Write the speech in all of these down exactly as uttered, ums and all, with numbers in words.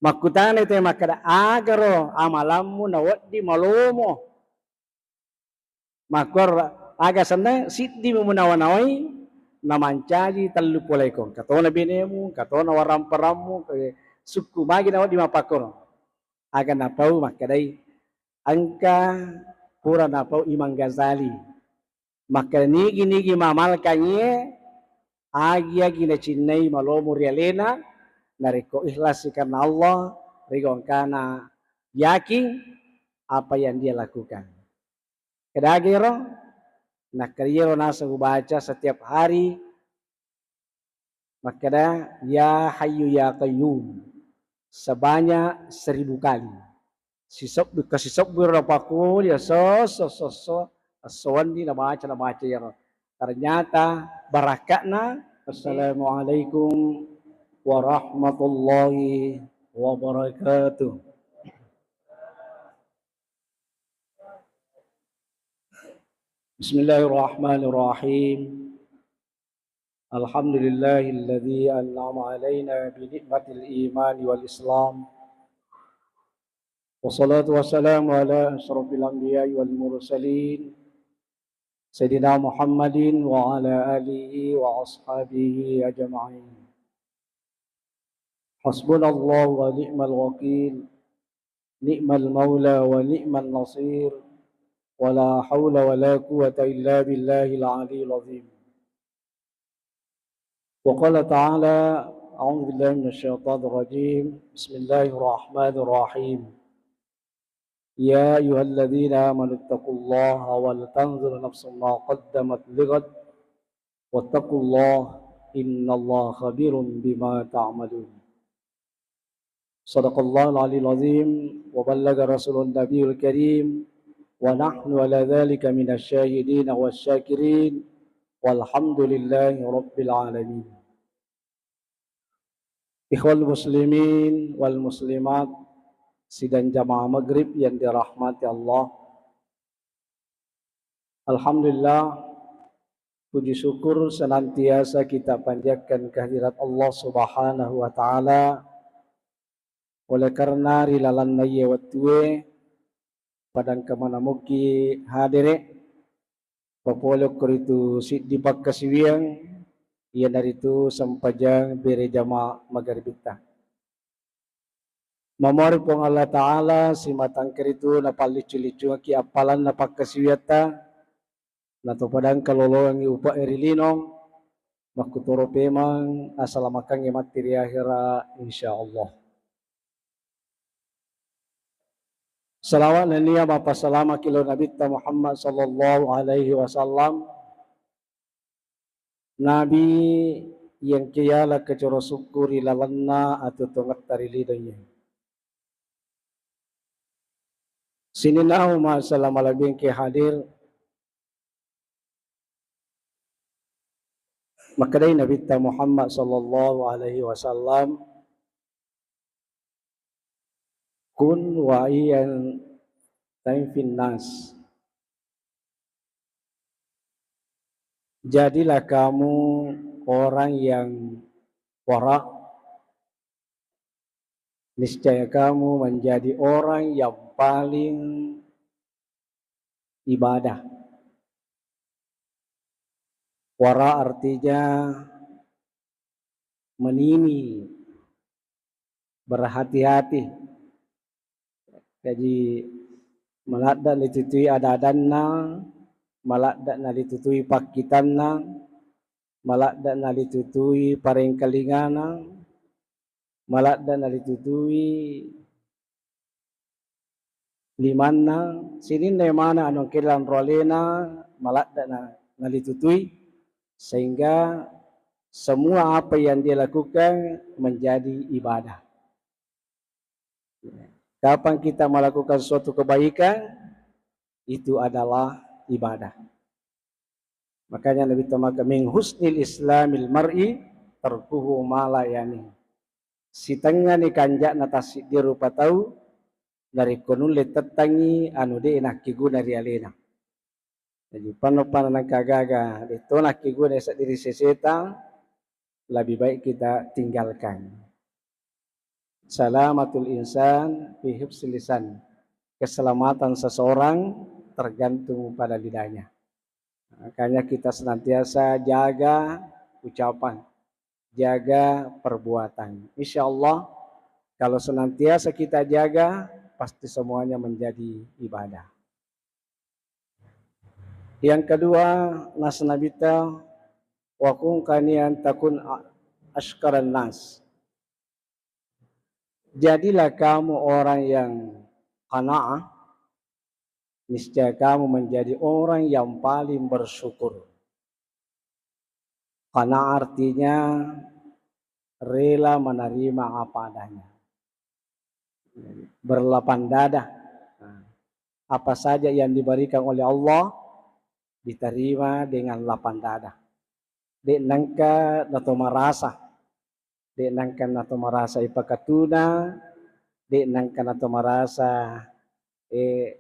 Makkutana te makkeda, "Agaro amalammu nawedding malomo?" Makkuaro, "Aga senna siddi munawa-nawai?" Namancaji tellu poleko, "Engka tona benemu, engka tona waramparammu, eh, sukku magi nawedding mappakkoro?" Aga napau makkedai, "Engka pura napau Imam Ghazali." Makkeda, "Nigi-nigi mamalkangngie, agi-agi nacinnai malomo ri alena, narekko ikhlas karena Allah, ri gongkana yakin apa yang dia lakukan." Kedagero, nakkeda, "Iyaro naseng ubaca setiap hari, makkeda, 'Ya Hayyu Ya Qayyum' sebanyak seribu kali. Sisebbu, kasisebbu ro pakuli, esso, esso, esso, esso, esso wenni nabaca, nabaca iyaro. Ternyata barakka'na." Assalamualaikum warahmatullahi wabarakatuh. Bismillahirrahmanirrahim. Alhamdulillahilladzi an'ama alaina bi ni'matil imani wal islam. Wassalatu wassalamu ala asyrafil anbiya'i wal mursalin, Sayyidina Muhammadin wa ala alihi wa ashabihi ajma'in. Hasbunallahu wa ni'mal wakil, ni'mal maula wa ni'man nasir, wa la haula wa la quwwata illa billahil aliyil azim. Wa qala ta'ala, a'udzu billahi minasy syaithanir rajim. Bismillahirrahmanirrahim. Ya ayyuhalladzina amanu taqullaha wal tanzur nafsum ma qaddamat lighad wattaqullaha innallaha khabirum bima ta'malun. Sadaqallahul aliyul azim wa ballaga rasulun nabiyul karim wa nahnu ala dzalika minasy syahidin wasy syakirin walhamdulillahi rabbil alamin. Ikhwal muslimin wal muslimat, sidang jamaah maghrib yang dirahmati Allah. Alhamdulillah, puji syukur senantiasa kita panjatkan kehadirat Allah Subhanahu wa Ta'ala, oleh karena ri lalanna iye wettue, padangka manamuki hadere, papole okko ritu siddi pakkasiwiang, iyanaritu sempajang bere jama magaribitta. Mamori Puang Allah Ta'ala simatangke ritu napalliccu-liccungaki appalanna pakkasiwiatta, natopadangka lolongengngi upe'e ri lino, makkutoro pemang asalamakengnge matti ri ahera, insyaallah. Salawat nennia mappasalamaki lao Nabitta Muhammad sallallahu alaihi wasallam, Nabi yang kiala kecoro sukku ri lalenna atuo tongetta ri linoe. Sininna umma salama lebbi engke hadir, makkedai Nabitta Muhammad sallallahu alaihi wasallam, "Kun wa'iyan taim finnas." Jadilah kamu orang yang wara, niscaya kamu menjadi orang yang paling ibadah. Wara artinya menini, berhati-hati. Jaji, maladde' nalitutui ada-adanna, maladde' nalitutui pakkitanna, maladde' nalitutui parengkalingana, maladde' nalitutui limanna, sininna maneng anu engka lanro alena, maladde' na-, nalitutui, sehingga semua apa yang dia lakukan menjadi ibadah. Kapan kita melakukan suatu kebaikan, itu adalah ibadah. Makanya Nabitta makkeda, "Min husnil islamil mar'i tarkuhu ma la ya'ni." Sitengngani kanja'na tassiddi rupa tau, narekko nulle tettangngi anu de' nakkeguna ri alena. Jaji, panna-panna nengka aga-aga de' to nakkeguna sedding ri seseta, lebih baik kita tinggalkan. Salamatul insan fi hifzil lisan. Keselamatan seseorang tergantung pada lidahnya. Makanya kita senantiasa jaga ucapan, jaga perbuatan. Insya Allah, kalau senantiasa kita jaga, pasti semuanya menjadi ibadah. Yang kedua, nas Nabitta, wa kun kanian takun a-, asykaran nas. Jadilah kamu orang yang qanaah, niscaya kamu menjadi orang yang paling bersyukur. Qanaah artinya rela menerima apa adanya. Berlapang dada. Nah, apa saja yang diberikan oleh Allah diterima dengan lapang dada. De' nengka nato marasa, de' nengka nato marasa ipakatuna, de' nengka nato marasa, eh,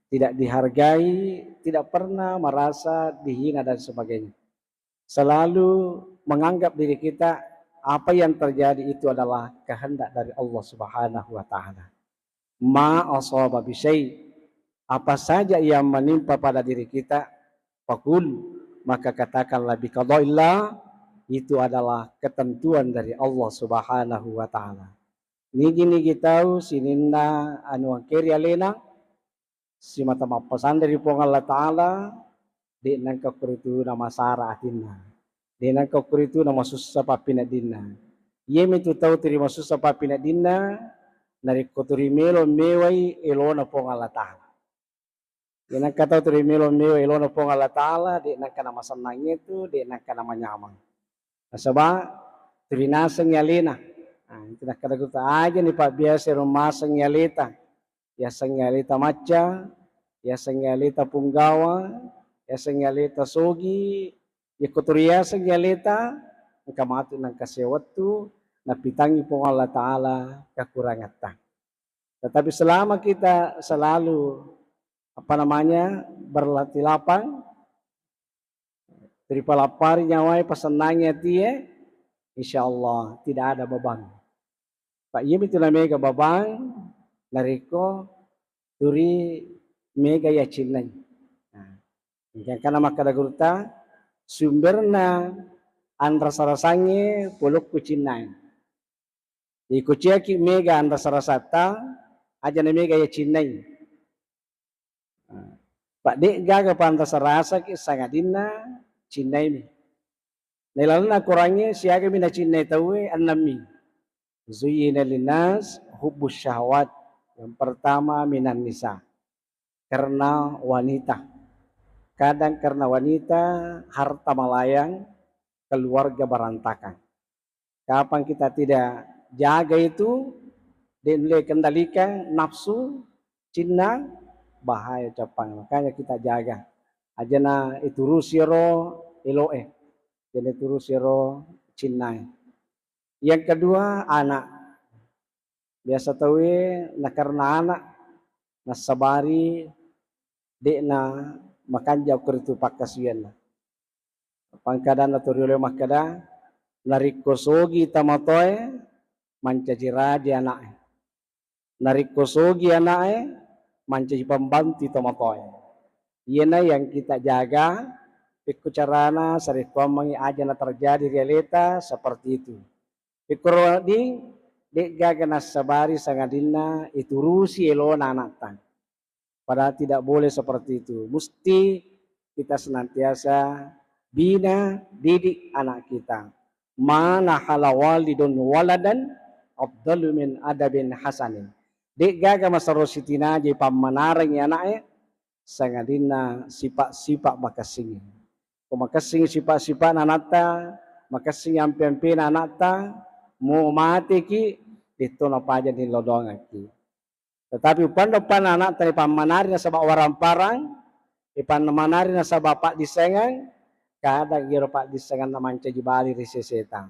tidak dihargai, tidak pernah merasa dihina dan sebagainya. Selalu menganggap diri kita, apa yang terjadi itu adalah kehendak dari Allah Subhanahu wa Ta'ala. Ma asaba bisyai, apa saja yang menimpa pada diri kita, fakul, maka katakanlah, biqadaillah, itu adalah ketentuan dari Allah Subhanahu wa Ta'ala. Nigi-nigi tau sininna anu engkeri alena, simata mappasanre ri Puang Allah Ta'ala, de' nengka koritu namasara atinna, de' nengka koritu namasussa pappineddinna. Iyemitu tau turi masussa pappineddinna, narekko turi melo mewai elona Puang Allah Ta'ala. De' nengka tau turi melo mewai elona Puang Allah Ta'ala, de' nengka namasennangnge tu, de' nengka namanyamang. Nasaba turi nasengngi alena. Nah, itu nakkeda gurutta, aja ni pabbiasa ero masengngi aleta. Yasengngi aleta macca, yasengngi aleta punggawa, yasengngi aleta sogi, yakko turi yasengngi aleta, engka matu nengka sewettu, napitangngi Puang Allah Ta'ala kekurangatta. Tetapi selama kita selalu, apa namanya, berlatih lapang, ripalappari nyawae, pasennangi atie, insya Allah tidak ada beban. Pak, iyemitu namega beban, narekko turi mega yacinnai. Nah, engkana makkeda gurutta, sumberna anrasa-rasangnge polokku cinnae. Iko ciaki mega anrasa-rasatta, aja na mega yacinnai. Pak, de' gaga panrasa-rasaki sangadinna cinnaimi. Nailalenna Korangnge siagami nacinnai tauwe, ennemmi. Zuyyina linnas hubbus syahwat. Yang pertama minan nisa. Karena wanita. Kadang karena wanita, harta melayang, keluarga berantakan. Kapan kita tidak jaga itu, de' nulle kendalikan nafsu, cinna, bahaya cappang. Makanya kita jaga. Ajana iturusi ro eloe. Jadi iturusi ro cinnae. Yang kedua, anak. Biasa tauwe nakarena anak, nassabari de'na makanja ko ritu pakkasiwianna. Pangkadanna to riolo makkeda, narekko sogi tomatoe, mancaji raja ana'e. Narekko sogi ana'e, mancaji pembantu tomatoe. Iyena yang kita jaga, pekko carana sarekkoammengngi aja na terjadi ri aleta seperti itu. Pekko ro wedding, de'gaga nassabari sangadinna iturusi elona ana'ta. Padahal tidak boleh seperti itu. Musti kita senantiasa bina, didik anak kita. Ma nahala walidun waladan afdalu min adabin hasanin. De'gaga masero sitinajai pammanarengngi ana'e, sangadinna sipa-sipa makessing. Ko makessing sipa-sipana anatta, makessing ampe-ampena anatta, mo mateki, detto napaja nilodongekki. Tetapi uppanna-uppanna anatta ipammanari nasaba waramparang, ipammanari nasaba paddissengang, kadang iyaro paddissenganna mancaji bali ri seseta.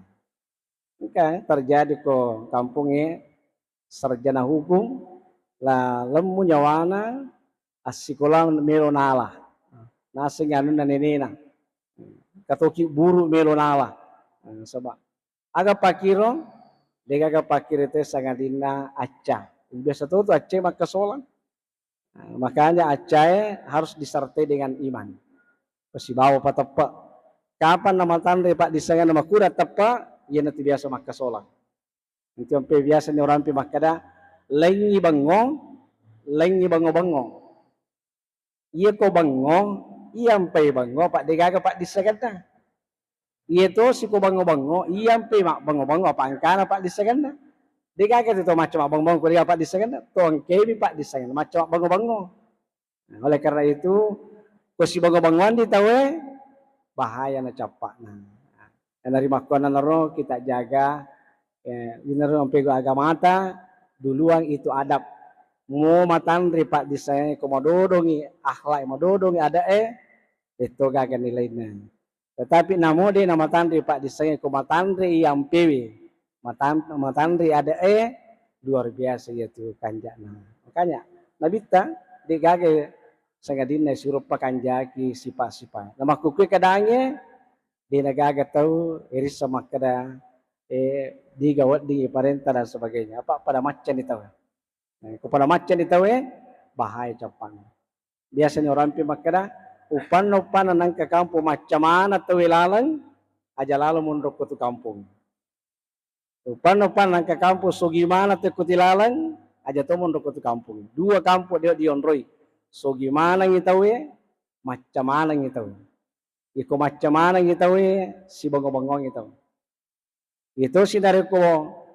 Engka terjadi ko kampongnge, sarjana hukum, la lemmu nyawana, assikola melo nala. Naseng anunna nenena. Katoki buru melo nala. Nasaba aga pakkiro, Degaga pakkirita sangadinna acca. Biasa to tu acca makkasolang. Nah, makanya accae harus disertai dengan iman. Pasibawa pateppe. Kapan namatanre paddissengenna makura teppe, iyanatu biasa makkasolang. Itu ampe biasa ni orang pi makkeda, lengngi bengo, lengngi bengo-bengo. Iya ko bengo, iya ampe bengo, apa degaga paddissengenna. Iya tosi ko bengo-bengo, iya ampe mabbengo-bengo, apa engkana paddissengenna. Degaga tu to macca mabbengo-bengo, ko dega paddissengenna, to engkemi paddissengenna, macca mabbengo-bengo. Nah, oleh karena itu, ko sibengo-bengoan di tauwe, bahaya na cappa'na. Nah, narimakkuannanaro kita jaga, eh, inaro ampego agamata, duluan itu adab. Mo matanre paddissengengnge, ko madodongi akhlak, madodongi ade'e, eh, to gaga nilainna. Tetapi namo de namatanre paddissengengnge, ko matanre iyampewe, matan-, matanre ade'e, luar biasa iyatu kanja'na. Makanya Nabitta de gaga sangadinna suro pakanjaki sipa-sipa. Namakkukue kadangnge, de nagaga tau irissa makkeda, eh, diga wedding iparenta dan sebagainya. Apa pada maccani tau. Eh, ko pada maccani tauwe, bahaya cappa'na. Biasani orang pi makkeda, upanna-upanna nangka kampung macca maneng tauwe laleng, aja lalo monro ko tu kampung. Upanna-upanna nangka kampung sogi maneng tauwe ko ti laleng, aja to monro ko tu kampung. Dua kampung de dionroi. Sogi manengi tauwe, macca manengi tauwe. Iko macca manengi tauwe, sibengo-bengongi tau. Iyatosi narekko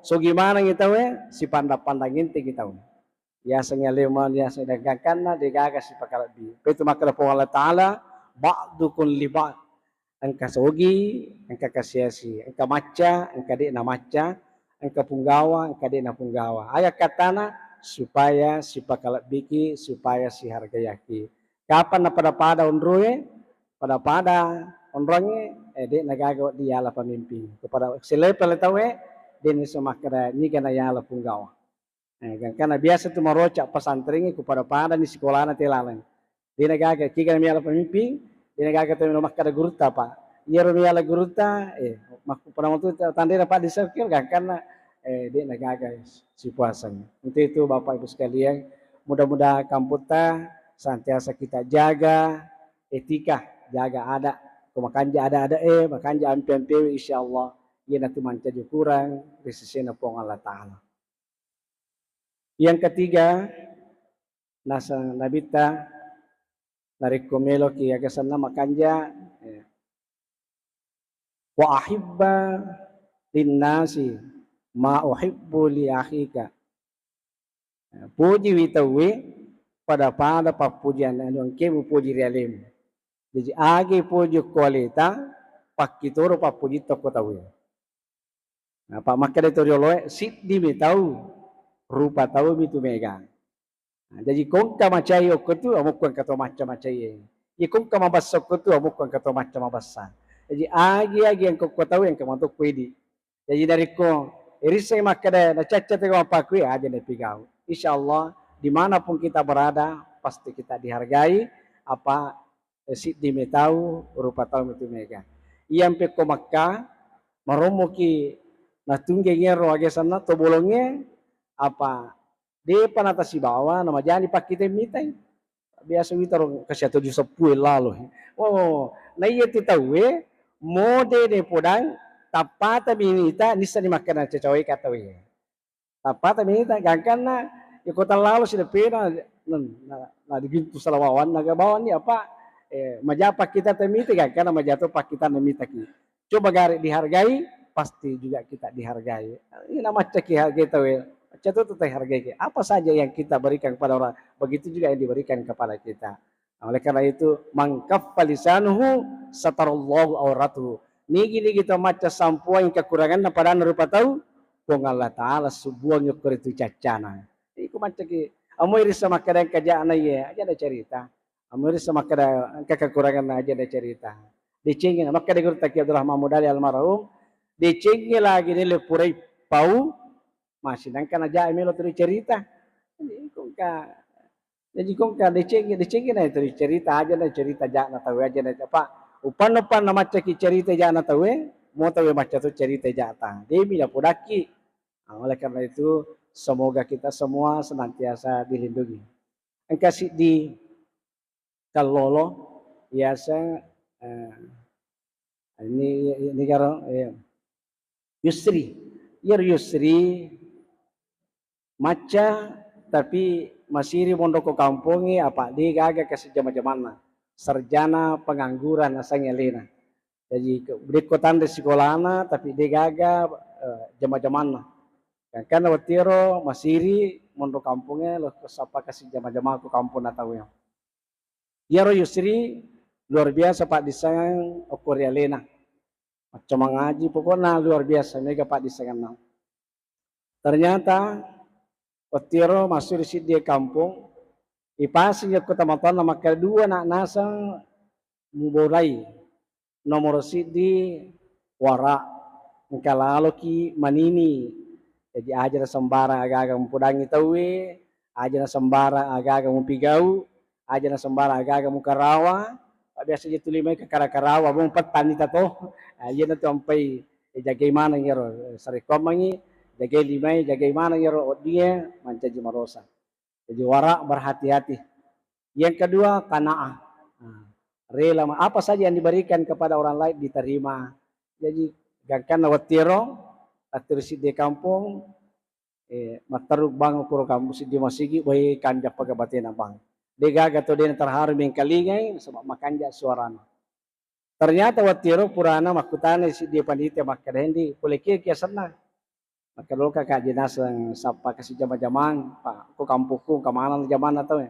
sogi manengi tauwe, sipandang-pandang entengi tau. Yasengnge alema, yasengnge gangkanna, degaga sipakalebbi. Petu makkeda Puang Allah Ta'ala, ba'dukum li ba'd. Engka sogi, engka kasiasi, engka macca, engka de'na macca, engka punggawa, engka de'na punggawa. Aga kattana, supaya sipakalebbiki, supaya sihargaiaki. Kapan napada-pada onroe, pada-pada onrongnge, eh, de'na gaga wedding yala pamimping. Kepada selevel tauwe, de'na iso makkeda niga nayala punggawa. Eh, gangkanna biasa tu maroca pesantrengnge ku pada-pada ni sikolana te laleng. De'na gaga, kiga namiala pemimpin, de'na gaga tau makkeda gurutta, Pak. Iyaro miala gurutta, eh, makku pada waktu tanrena, Pak, di sirkel, gangkanna, eh, de'na gaga sipuaseng. Untuk itu, Bapak Ibu sekalian, mudah-mudahan kamputta senantiasa kita jaga etika, jaga adat. Ko makanja ada-ada, eh, makanja ampe-ampewe, insya Allah, iyanatu mancaji ukurang ri sesena Puang Allah Ta'ala. Yang ketiga, nasa Nabitta, narekko meloki aga senna makanja, eh, wa ahibba linnasi ma uhibbu li akhika. Pojiwi tauwe pada-pada pappojianna anu engke mupoji ri alemu. Jaji age poji okko aleta, pakkitoro pappojitta okko tauwe. Nappa makkeda to rioloe, siddi mi tau, rupa tau mi tu mega. Nah, jaji kongka macai okko tu, amokko engka to macca macai. Ye kongka mabassa okko tu, amokko engka to macca mabassa. Jaji agi-agi engka okko tau, engka mato okko idi. Jaji narekko irisseng makkeda nacacca tega mappakui, aja napigau. Insya Allah, dimanapun kita berada, pasti kita dihargai. Apa eh, siddi mi tau, rupa tau mi tu mega. Iyampe ko Mekka, marommoki natunggeng ero aga senna to bolongnge, apa depa natasibawa namajani pakkite mitai. Biasa wita ro kasi tuju seppulo lalo. Oh, na iya tu tauwe, mode ne podang, tappata mi nita, nissani makkeda cacawai ka tauwe. Tappata mita, gangkanna iko tallalo sideppena, na, na, na digintu salawawan, naga bawanni apa, eh, maja pakkita temita, gangkanna maja to pakkitanna mitaki. Coba gare dihargai, pasti juga kita dihargai. Ina maccaki hargai tauwe, macca to tau hargai. Apa saja yang kita berikan kepada orang, begitu juga yang diberikan kepada kita. Oleh karena itu, "Man kaffa lisanuhu satarallahu auratuhu." Nigi-nigi tau macca sampuang kekuranganna padanna rupa tau, Puang Allah Ta'ala subuang yokkoritu caccana. Iko maccaki, amoi rissa makkeda engka ja'na iye, aja ada cerita. Amoi rissa makkeda engka kekuranganna, aja ada cerita. Decengi, makkeda guru taki Abdurrahman Mudali almarhum, decengi lagi nile purai pau, masih nangka naja melo teri cerita. Jadi, iko engka Jaji kongka deceng, deceng na itu cerita aja na cerita ja'na tauwe aja na apa. Upanna-upanna maccaki cerita ja'na tauwe, mo tauwe macca to cerita ja'ta. Demi na podakki. Nah, oleh karena itu, semoga kita semua senantiasa dilindungi. Engka siddi kallolo, yaseng, eh, ini, ini karo, eh, Yusri. Iyaro Yusri macca, tapi masiri monro ko kampongnge, apa de gaga kasi jama-jamanna. Sarjana pengangguran asengnge alena. Jaji, ke-, dekko tanre sikolana, tapi de gaga, eh, jama-jamanna. Gangkanna wettuero masiri monro kampongnge, lo sappa kasi jama-jama ko kamponna tauwe. Iyaro Yusri luar biasa paddissengeng okko ri alena. Macca mangaji, pokokna luar biasa, mega paddissengenna. Ternyata wettuero massu ri siddi kampong, ipaseng okko tomatoanna makkeda, dua nak naseng mubolai. Nomoro siddi, wara, engka laloki manini. Jaji aja nasembarang aga-aga mupodangi tauwe, aja nasembarang aga-aga mupigau, aja nasembarang aga-aga mukarawa. Biasa je tuli mai ke kara-karawa, mung petani tato. Ah, iyana tu ampai, eh, jagai maneng iyaro, eh, sarekkoammengi, jagai limai, jagai maneng iyaro weddingnge mancaji marosa. Jadi wara, berhati-hati. Yang kedua, qanaah. Nah, rela ma-, apa saja yang diberikan kepada orang lain diterima. Jadi gangkanna wettuero, atau ri siddi kampong, eh, matteru bang okoro kampong siddi masigi, wai kanja paga batena bang. De gaga to de terharu mengkalingai, sebab makanja suarana. Ternyata wettuero purana makkutana siddi panitia makkeda, "Hendi, pole kiaki asenna?" Makkeda, "Loka ka je naseng sappa kasi jama-jamang, pa ko kampokku engka maneng jamanna tauwe."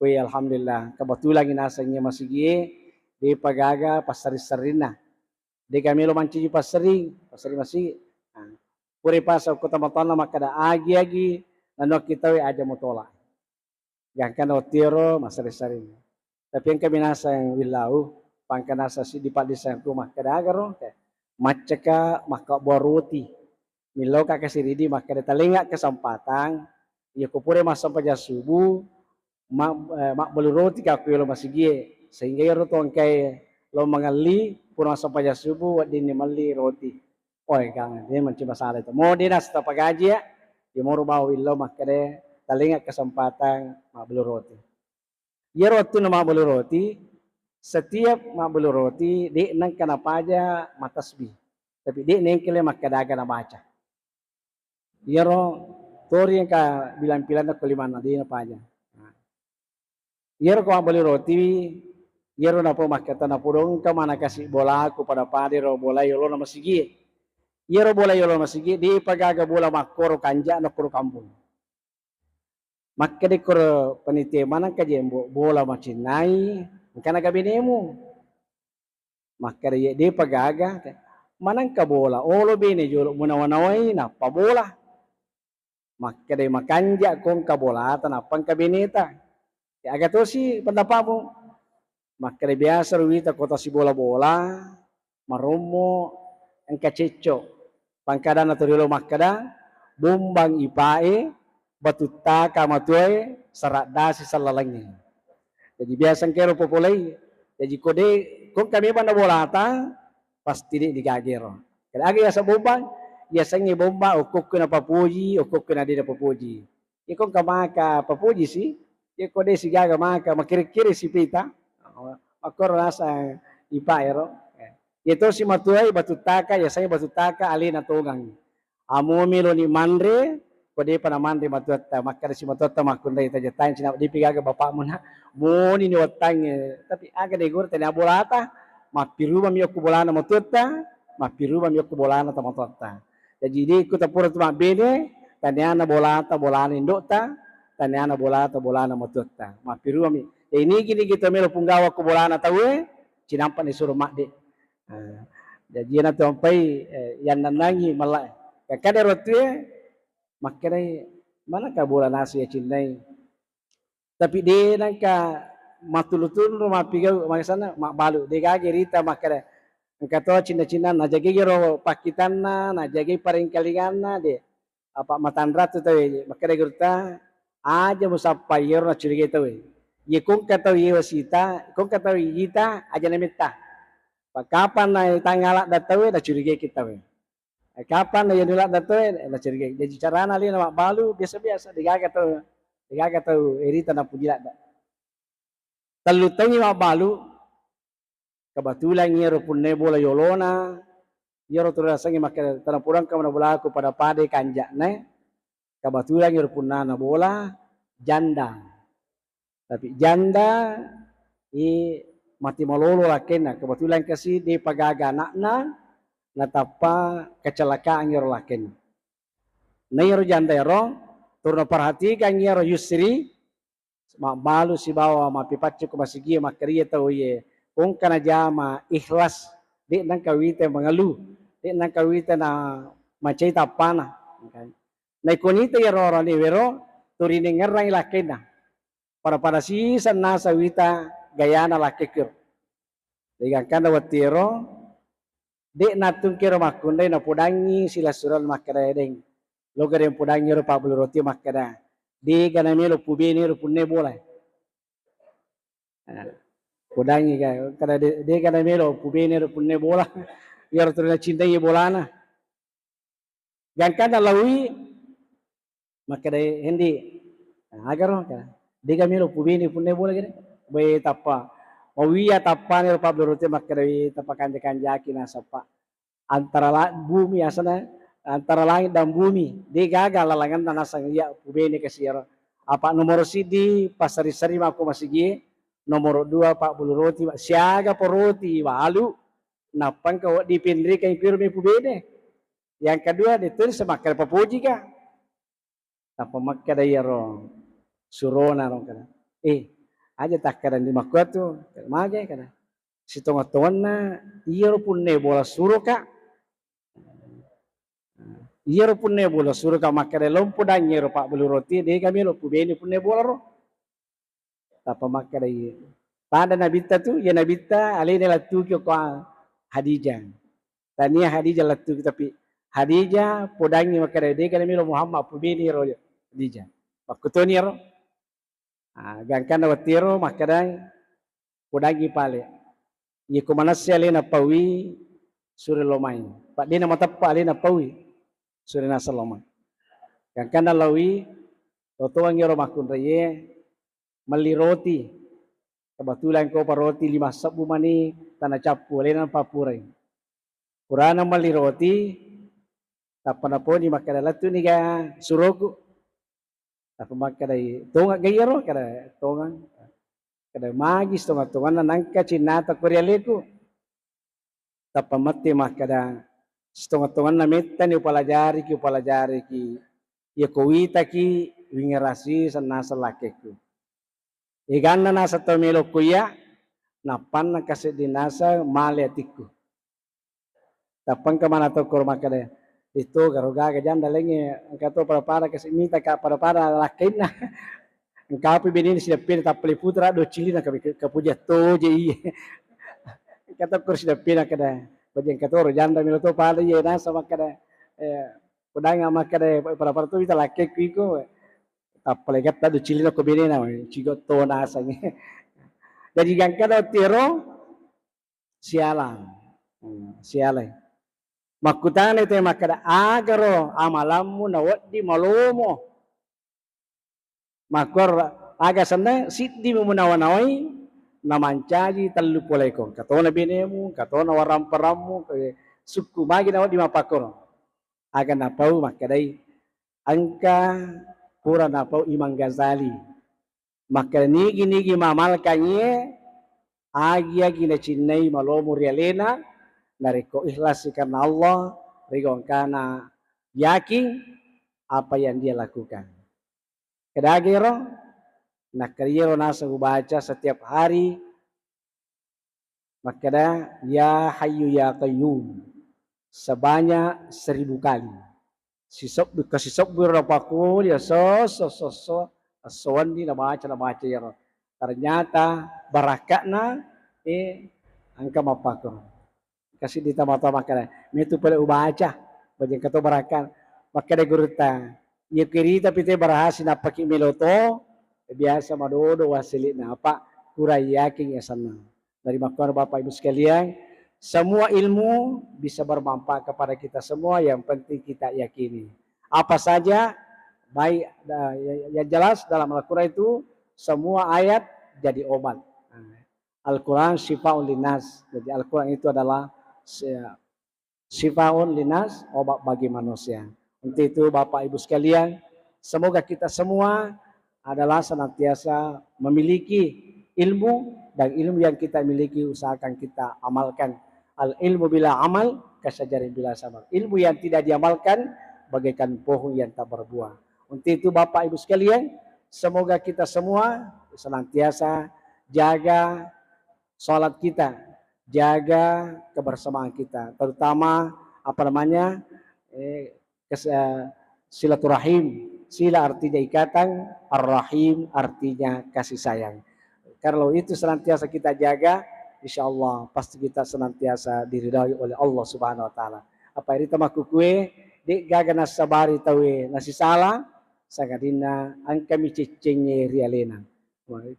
Woi, alhamdulillah, kebetulan nasengngi masigie depa gaga passering-serinna. Dega melo mancaji passering, passering masigi. Nah, pura pasang ko tomatoanna makkeda, "Agi-agi nanuakki tauwe aja mutola." Gangkanna wettuero massering-sering. Tapi engka minaseng willau, pangka naseng siddi paddissengku makkeda, "Agaro, maccaka makkabbuang roti. Millau ka kasi ridi makkeda, talenga kesempatan, iya ko pura massempajang subuh, ma-, eh, mabbalu roti ka ku yolo masigie, sehingga iyaro to engkae lo mangelli, pura massempajang subuh, weddinni melli roti." Oi, kang, de manci masalah itu. Mo de nasta pagaji ya, ya moro bawa willau makkeda, talenga kesempatan mabbalu roti. Iyaro wettunna mabbalu roti, setiap mabbalu roti, de nengka napaja matasbih. Tapi de nengkele makkeda aga nabaca. Iyaro tori engka bilang-bilanna ko limanna, de napaja. Nah. Iyaro ko mabbalu roti, iyaro napo makkeda, "Napodo engka mana kasi bolaku pada-pada ro bola yolona masigie." Iyaro bola yolona masigie, depa gaga bola makkoro kanja'na koro kampung. Makkeda koro panitia, "Manengka jembo bola macinnai, engkana ga benemu?" Makkeda, "Ye, depa gaga." "Manengka bola, olo bene jolo munawa-nawai nappa bola." Makkeda, "Makanja ko engka bolata nappa engka beneta." "Ya, aga tosi pendapatmu?" Makkeda, "Biasa ruwita kota sibola-bola, marommo engka cecco." Pangkadanna to riolo makkeda, "Bombang ipae, batuttaka matuae, saraddasi sallalengnge." Jadi biasa engkero popolei. Jadi ko de, ko engka memang na bolata, pasti de digagero. Kada aga yaseng bombang, yasengnge bombang okkokko napapoji, okkokko na de napapoji. Iko engka maka papoji si, iko de sigaga maka, makiri-kiri si pita. Makkoro naseng ipa ero. Iya tosi matuai batuttaka, yasengnge batuttaka alena tongang. Amo meloni manre, ko depa namanre matuatta, makkeda si matuatta, "Makkunrai tajatang cina, depi gaga bapakmu na, moni ni wattangnge." Tapi aga de guru tania bolata, mappirubami okko bolana matuatta, mappirubami okko bolana tomatoatta. Jaji de ku tapura tu mabbene, taniana bolata bolana indo'ta, taniana bolata bolana matuatta. Mappirubami. Jadi nigi-nigi to melo punggawa okko bolana tauwe, cinampa ni suro madde. Nah, jaji iyana tu ampai, eh, yannannangi malla. Kakkada ro tue, makkedai, "Manengka bola nasu yacinnai?" Tapi de nengka mattulu-tulu mappigau, makessana mabbalu. De gaga rita makkeda, engka to cinna-cinna, najagai ro pakkitanna, najagai parengkalinganna, de. Apa matanra tu tauwe, makkeda gurutta, "Aja musappai iyaro nacurigai tauwe. Ye ko engka tau ye wasita, ko engka tau ita, aja nametta. Pakkapanna tangala da tauwe, nacurigai ki tauwe." Kapan na yanu ladda to, eh, nacurigai. Jaji carana alena mabbalu biasa-biasa, degaga tau, degaga tau irita napuji ladda. Tellu taungngi mabbalu, kebetulan iyaro punna bola yolona, iyaro tu riasengnge makkeda tena purangka mana bolaku pada-pada kanja'na, kebetulan iyaro punnana bola janda. Tapi janda, i, mati malolo lakkenna, kebetulan kasi depa gaga anakna, natappa kecelakaan iyaro lakkenna. Na iyaro janda ero, turu naperhatikang iyaro Yusri, mabbalu sibawa mappipaccu ko masigie, makkedae tau iye, ko engka najama ikhlas, de' nengka wita mangalu, de' nengka wita na macai tappana. Naiko nita iyaro orane wero, turi nengngerangi lakkenna. Pada-pada siseng naseng wita gayana lakkekku. Degangkanna wettu ero, de' nattungkero makkunrai napodangngi silessureng makkeda, "Deng, loga deng podangngi ero pabbulu roti makkeda, dega namelo pubene ero punne bola." Nah, podangngi ga, kada de-, dega namelo pubene ero punne bola. Iyaro tuli nacintai bolana. Gangkanna laowi, makkeda, "Hendi, agaro?" Makkeda, "Dega melo pubene punne bola gede." Be tappa. Mawia tappani ro pabbulu roti makkeda, "Wi, tappa kanja-kanjaki nasappa. Antara la-, bumi asana, antara langit dan bumi, de gaga lalanganna naseng iya pubene kasi ero. Apa nomoro siddi, passari-sari mako masigi, nomoro dua, pabbulu roti, siaga po roti, walu, nappa engka wedding penrikeng kuiro me pubene." Yang kedua, de tuli semakkeda papojika. Tappa makkeda iyaro surona ro kada, "Eh, aja takkeda ndi makkuatu, magai kada. Sitonga-tonganna iyaro punne bola suroka. Iyaro punne bola suroka makkeda lompo dang iyaro pabbulu roti, dega melo pubene punne bola ro." Tappa makkeda iye. Pada nabitta tu, iya nabitta alena lettuki okko Hadijah. Tania Hadijah lettuki, tapi Hadijah podangngi makkeda, "Dega namelo Muhammad pubene ro Hadijah." Makkutoni ero. Ah, gangkanna wettu ero makkeda, "Podangngi pale. Iya ko manesse alena paui, sure lomai. Pa dena mateppa alena paui, sure naseng lomai." Gangkanna laowi, totoangngi ero makkunraie, melli roti. Kebetulan ko pa roti lima sebbu mani tana cappu, alena pappurai. Purana melli roti, tappa naponi makkeda, "Lettu niga suroku?" Tappa makkedai, "Tonga ga iyaro?" Kada, "Tongang." Kada, "Magi sitonga-tonganna nangka cinnata ko ri aleku?" Tappa matti makkeda, "Sitonga-tonganna mettani upalajariki, upalajariki. Iya ko witaki, wingerasi sennaseng lakkekku. Eganna naseng tau melo ko iya, nappanna kasedding naseng male atikku." Tappa engka mana tokkoro makkeda, "Itu garo gaga janda lengnge, engka to pada-pada kasi mitaka pada-pada lakkainna." Engkapi benena sideppena tappa le putra do cilina kapuja toje iye. Engka tokkoro sideppena kada, "Baja engka toro janda melo to pada iye." Naseng makkeda, eh, podanga makkeda, "Pada-pada to wita lakkekku iko." Tappa le gatta do cilina ko benena, cigo to naseng. Jadi gangkana wettu ero, sialang. Hmm, sialai. Makkutana te makkeda, "Agaro amalammu nawedding malomo?" Makkuaro, "Aga senna siddi mu munawa-nawai, namancaji tellu poleko. Engka tona benemu, engka tona waramparammu, eh, sukku magi nawedding mappakkoro." Aga napau makkedai, engka pura napau Imam Ghazali. Makkeda nigi-nigi mamalkangngie, agi-agi nacinnai malomo ri alena, narekko ikhlas karena Allah, ri gongkana yakin apa yang dia lakukan. Kedagero, nakkariero naseng ubaca setiap hari, makkeda, "Ya Hayyu Ya Qayyum," sebanyak seribu kali. Sisebbu, kasisebbu ro pakkuli, esso, esso, esso, esso, esso wenni nabaca, nabaca iyaro. Ternyata barakka'na, eh, engka mappakkoro. Kasi ditama-tama makkeda, "Metu pole ubaca, bajeng kato barakka'na." Makkeda gurutta, "Iya kirita pite barahasi nappaki melo to, biasa madodo wasili'na, apa kurang yakin asenna." Dari makkuaro Bapak Ibu sekalian, Semua ilmu bisa bermanfaat kepada kita semua, yang penting kita yakini. Apa saja, baik, yang jelas dalam Al-Quran itu semua ayat jadi obat. Al-Quran syifaun linnas. Jadi Al-Quran itu adalah syifaun linnas, obat bagi manusia. Untuk itu Bapak Ibu sekalian, semoga kita semua adalah senantiasa memiliki ilmu, dan ilmu yang kita miliki usahakan kita amalkan. Al ilmu bila amal kasyajarin bila samar. Ilmu yang tidak diamalkan bagaikan pohon yang tak berbuah. Untuk itu Bapak Ibu sekalian, semoga kita semua senantiasa jaga sholat kita, jaga kebersamaan kita, terutama apa namanya, eh, kes- eh, silaturahim. Sila artinya ikatan, ar-rahim artinya kasih sayang. Kalau itu senantiasa kita jaga, insya Allah pasti kita senantiasa diridhoi oleh Allah Subhanahu wa Ta'ala. Apa irita makkukue, de' gaga nassabari tauwe nasisala, sangadinna engkami ceccengnge ri alena.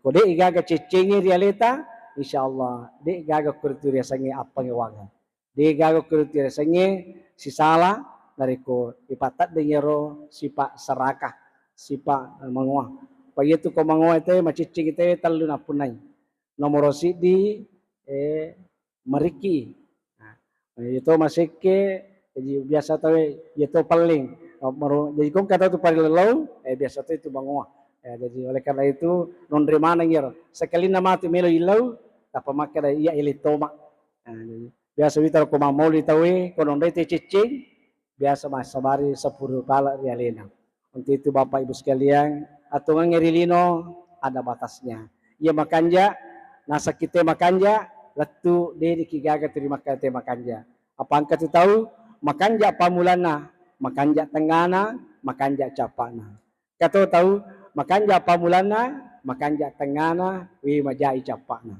Ko de' gaga ceccengnge ri aleta, insya Allah de' gaga koritu riasengnge appangewangeng. De' gaga koritu riasengnge sisala, narekko ipatteddeng iyaro sipa' serakah, sipa' mangoa. Pa iyatu ko mangoa te maciccing te tellu nappunnai. Nomoro siddi, eh, marikki. Nah, iyato masekke, jadi biasa tau iyato pelling. Jadi kongka tau tu parilellau, eh, biasa tau itu mangoa. Ya, jadi oleh karena itu, nonre maneng iyaro. Sekelinna matu melo illau, tappa makkeda iya ele toma. Nah, jadi biasa wita ko mammauli tauwe, ko nonroi te ciccing, biasa massabari seppulo pala ri alena. Untuk itu Bapak Ibu sekalian, atungangnge ri lino ada batasnya. Iya makanja, nasakki te makanja, lettu de' dikigaga teri makanja te makanja. Apa engka tu tau makanja pammulanna, makanja tengngana, makanja cappa'na. Kato tau makanja pammulanna, makanja tengngana, wi majai cappa'na.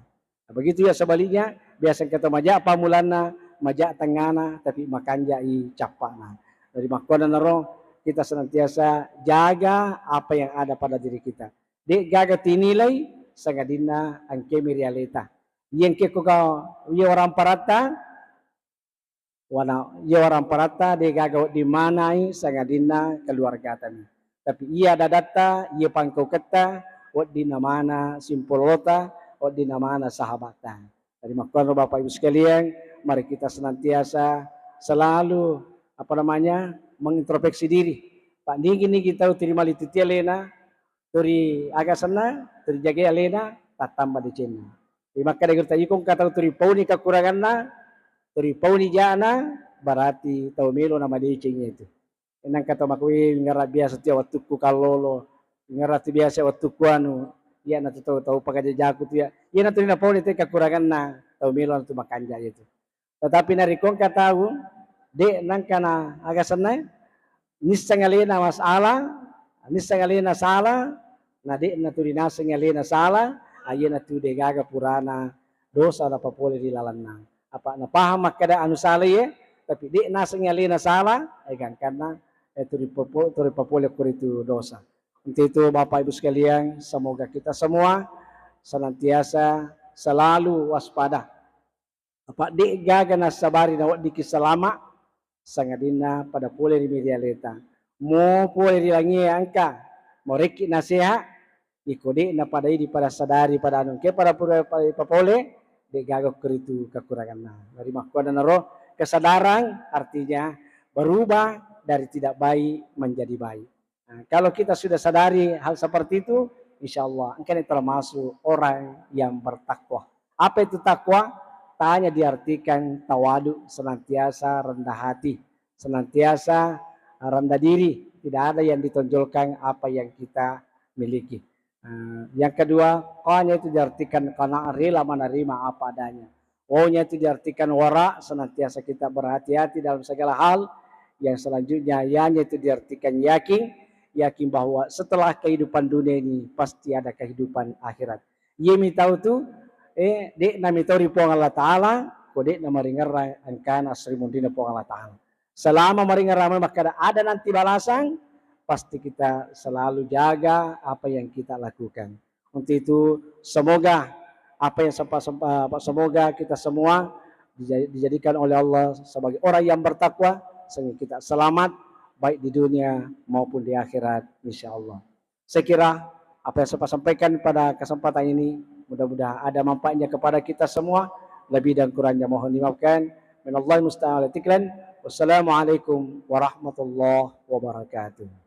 Begitu ya sebaliknya, biasa engka to maja pammulanna, maja tengngana, tapi makanjai cappa'na. Jadi makkuannanaro kita senantiasa jaga apa yang ada pada diri kita. De' gaga tinilai sangadinna engkemi ri aleta. Iya engke ko ka iya orang paratta, wana iya orang paratta de' gaga wedding manai sangadinna keluargatami. Tapi iya adadatta, iya pangkauketta weddinna mana simpololota, weddinna mana sahabatta. Jadi makkuanro Bapak Ibu sekalian, mari kita senantiasa selalu apa namanya mengintrospeksi diri. Pak nigi-nigi tau terima lititia lena, turi aga senna, turi jagai alena, tattamba decenna. Jadi makkeda gurutta iko engka tau turi pauni kekuranganna, turi pauni jana, berarti tau melo na madeceng itu. Nangka tau makkui ngerra biasa tu wettukku kallolo, ngerra tu biasa wettukku anu, iya na tu tau, tau pakajajaku tu ya. Iya na tu na pauni te kekuranganna, tau melo na tu makanja itu. Tetapi narekko engka tau de' nangka na aga senna, nisseng alena masalah, nisseng alena salah, na de' na tu rinaseng alena salah, ayyena tu de' gaga purana dosa napapole ri lalenna. Apa napahang makkeda anu salah ye, tapi de' naseng alena salah, eh gangkanna eh, tu ripopo-, tu ripapole koritu dosa. Untuk itu Bapak Ibu sekalian, semoga kita semua senantiasa selalu waspada. Apa de' gaga nassabari naweddikki salama, sangadinna pada pole ri miri aleta. Mo pole ri langie engka, morekki naseha, iko de' napada idi pada sadari pada anu engke pada pura pada papole, de' gaga koritu kekuranganna. Jadi makkuannanaro kesadaran artinya berubah dari tidak baik menjadi baik. Nah, kalau kita sudah sadari hal seperti itu, insya Allah engkana termasuk orang yang bertakwa. Apa itu takwa? Tanya diartikan tawadu, senantiasa rendah hati, senantiasa rendah diri, tidak ada yang ditonjolkan apa yang kita miliki. Nah, yang kedua, qanya itu diartikan qanaah, rela menerima apa adanya. Wawnya itu diartikan wara, senantiasa kita berhati-hati dalam segala hal. Yang selanjutnya, yanya itu diartikan yakin, yakin bahwa setelah kehidupan dunia ini pasti ada kehidupan akhirat. Iya mitau tu, eh, de' na mitau ri Puang Allah Ta'ala, ko de' na maringerra engkana sri munrina Puang Allah Ta'ala. Selama maringerra makkada ada nanti balasan, pasti kita selalu jaga apa yang kita lakukan. Untuk itu, semoga apa yang sempat, sempat, semoga kita semua dijadikan oleh Allah sebagai orang yang bertakwa, sehingga kita selamat baik di dunia maupun di akhirat, insya Allah. Saya kira apa yang saya sampaikan pada kesempatan ini mudah-mudahan ada manfaatnya kepada kita semua. Lebih dan kurangnya mohon dimaafkan. Minallah musta'an. Wassalamualaikum warahmatullahi wabarakatuh.